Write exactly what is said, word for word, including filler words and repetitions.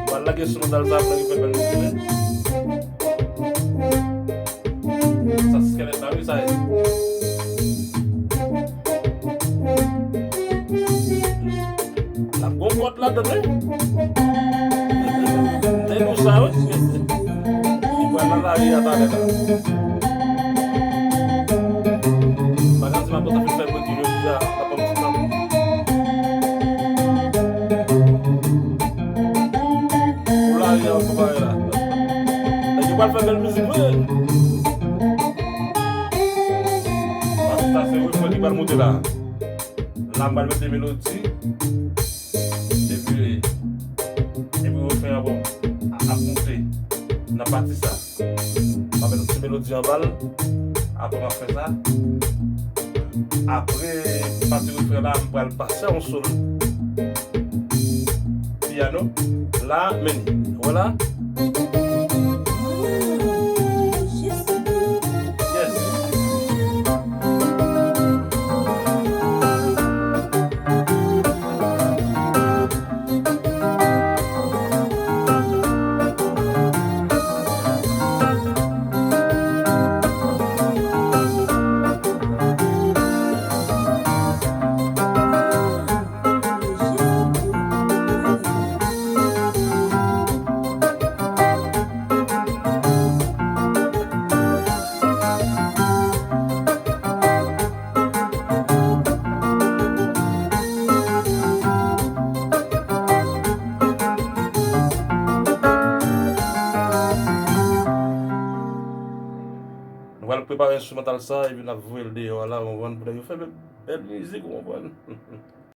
Pral lage enstrimantal sa pou nou fè bèl mizik wi. Sa se kèlèt la wi sa ye. L ap gon kòt ladan wi. Te nou sa wi. Li pral nan lari a talè la. Bagay ti makout ap fè bwè ki jodi a, l ap pran ti tan. Pou lari a, pou bagay la. Nèg yo pral fè bèl mizik vre. Pati sa se refren ki pral monte la. La m pral mete melodi. Epi, epi refren an bon, a- ap monte nan pati sa. M ap met yon ti melodi anba l. Apre m ap fè sa. Apre pati refren la, m pral pase a yon solo pyano. La, men, wè la. Yes. Nou pral prepare enstrimantal sa, epi n ap voye l deyò a la, ou konprann, pou nèg yo fè bèl, bèl mizik, ou konprann.